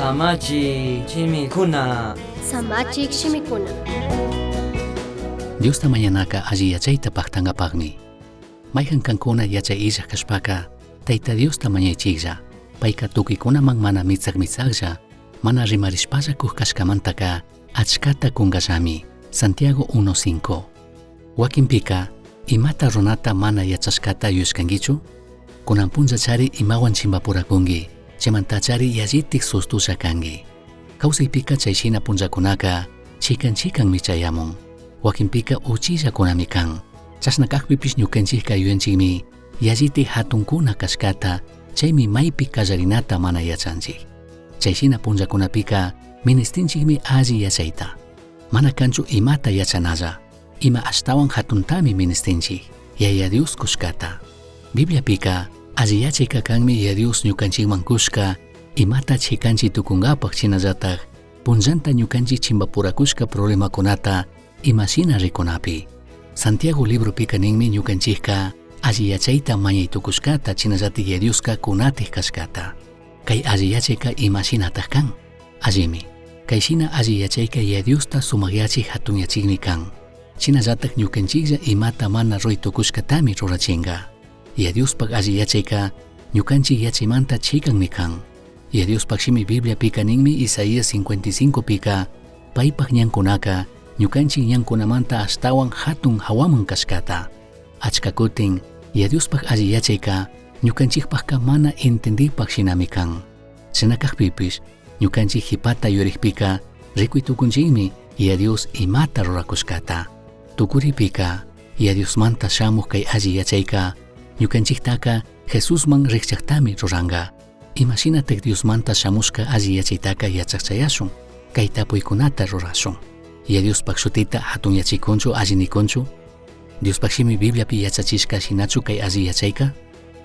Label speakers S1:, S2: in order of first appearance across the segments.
S1: Samachi shimikuna.
S2: Samachik shimikuna.
S3: Diosta mañanaka alli yachayta pajtangapajmi. Mayhan kankuna yachay illaj kashpaka, Tayta Diosta mañaychiklla, payka tukuykunaman mana mitzak mitzaklla, mana rimarishpalla kuj kashkamantaka achkata kungallami. Santiago 1.5. Wakinpika, imata runata mana yachashkata yuyashkankichu? Kunan punllachari imawan chimbapurakunki, chaymantachari yallitik sustusha kanki. Kawsaypika chayshina punllakunaka chikan chikanmi chayamun. Wakinpika uchillakunami kan. Chashna kakpipish ñukanchikka yuyanchikmi yallitik hatunkuna kashkata, chaymi maypi kallarinata mana yachanchik. Chayshina punllakunapika ministinchikmi alli yachayta. Mana kanchu imata yachanalla, ima ashtawan hatuntami ministinchik, Yaya Dios kushkata. Bibliapika alli yachayka kanmi Yaya Dios ñukanchikman kushka imata chikanchi tukungapak shinallatak punllanta ñukanchik chimbapurakushka problemakunata imashina rikunapi. Santiago libropika ninmi ñukanchikka alli yachayta mañay tukushkata shinallatik Yaya Dioska kunatik kashkata. Kay alli yachayka imashinatak kan? Allimi. Kay shina alli yachayka Yaya Diosta sumakyachik hatunyachikmi kan. Shinallatak ñukanchiklla imata mana ruray tukushkatami rurachinka. Yaya Diospak alli yachayka ñukanchik yachaymanta chikanmi kan. Yaya Diospak shimi Bibliapika ninmi Isaías 55 pika paypak ñankunaka ñukanchik ñankunamanta ashtawan hatun hawaman kashkata. Achka kutin Yaya Diospak alli yachayka ñukanchikpakka mana entendipak shinami kan. Shina kakpipish ñukanchik hipata yurikpika rikuy tukunchikmi Yaya Dios imata rurakushkata. Tukuripika Yaya Diosmanta shamuj kay alli yachayka ñukanchiktaka Jesusman rikchaktami ruranka. Imashinatak Diosmanta shamushka alli yachaytaka yachakchayashun, kay tapuykunata rurashun. Yaya Diospak shutita hatunyachikunchu alli nikunchu? Diospak shimi Bibliapi yachachishka shinachu kay alli yachayka?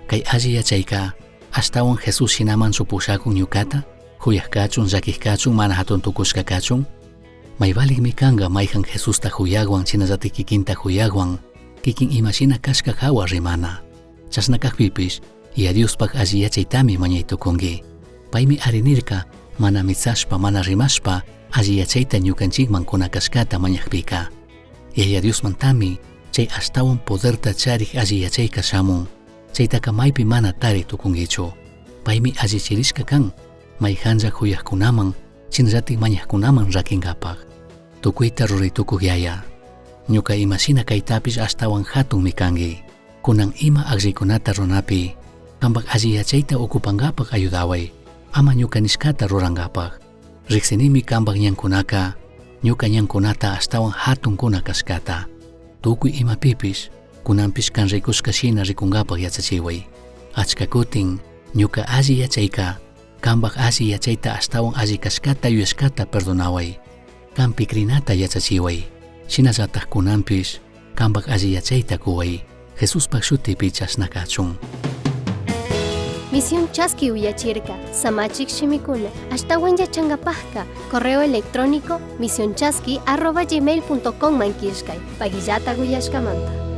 S3: Kay alli yachayka ashtawan Jesús shinamanchu pushakun ñukata? Huyaj kachun, llakij kachun, mana hatun tukushka kachun? Mayvalikmi kanka mayhan Jesusta huyagwan shinallatik kikinta huyagwan, kikin imashina kashka hawa rimana. Chashna kakpipish, Yaya Diospak alli yachaytami mañay tukunki. Paymi arinirka mana mitsashpa, mana rimashpa alli yachayta ñukanchikman kuna kashkata mañakpika. Yaya Diosmantami chay ashtawan poderta charik alli yachayka shamun. Chaytaka maypi mana tari tukunkichu. Paymi allichirishka kan, mayhanlla huyajkunaman, shinallatik mañajkunaman rakinkapak. Tukuyta ruray tukuq Yaya. Ñuka imashina kaytapish ashtawan hatunmi kanki. Kunan ima akllaykunata runapi, kampak alli yachayta ukupankapak ayudaway, ama ñuka nishkata rurankapak. Riksinimi kampak ñankunaka, ñuka ñankunata ashtawan hatunkuna kashkata. Tukuy imapipish, kunanpish kan rikushka shina rikunkapak yachachiway. Achka kutin, ñuka alli yachayka, kampak alli yachayta ashtawan alli kashkata yuyashkata perdonaway. Kanpi crinata yachachiway. Shinallatak kunanpish, kampak alli yachayta kuway. Jesuspak shutipi chashna kachun.
S2: Misión Chaski uyachirka, Samachik shimikuna, ashtawan yachangapajka, correo electrónico misionchaski@gmail.com man killkay, pagillata uyashkamanta.